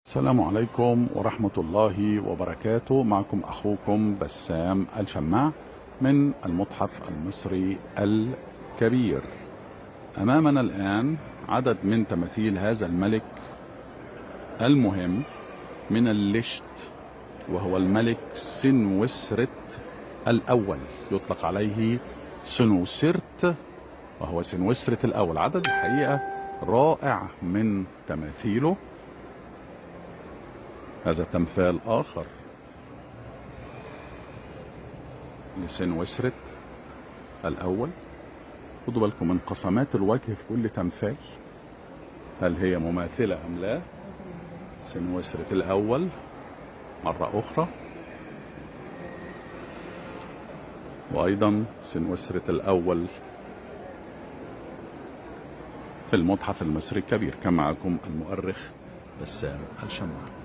السلام عليكم ورحمة الله وبركاته. معكم أخوكم بسام الشماع من المتحف المصري الكبير. أمامنا الآن عدد من تماثيل هذا الملك المهم من اللشت، وهو الملك سنوسرت الأول، يطلق عليه سنوسرت وهو سنوسرت الأول. عدد الحقيقة رائع من تماثيله. هذا تمثال آخر لسنوسرت الأول. خدوا بالكم من قسمات الوجه في كل تمثال، هل هي مماثلة أم لا؟ سنوسرت الأول مرة أخرى، وأيضا سنوسرت الأول في المتحف المصري الكبير. كان معكم المؤرخ بسام الشماع.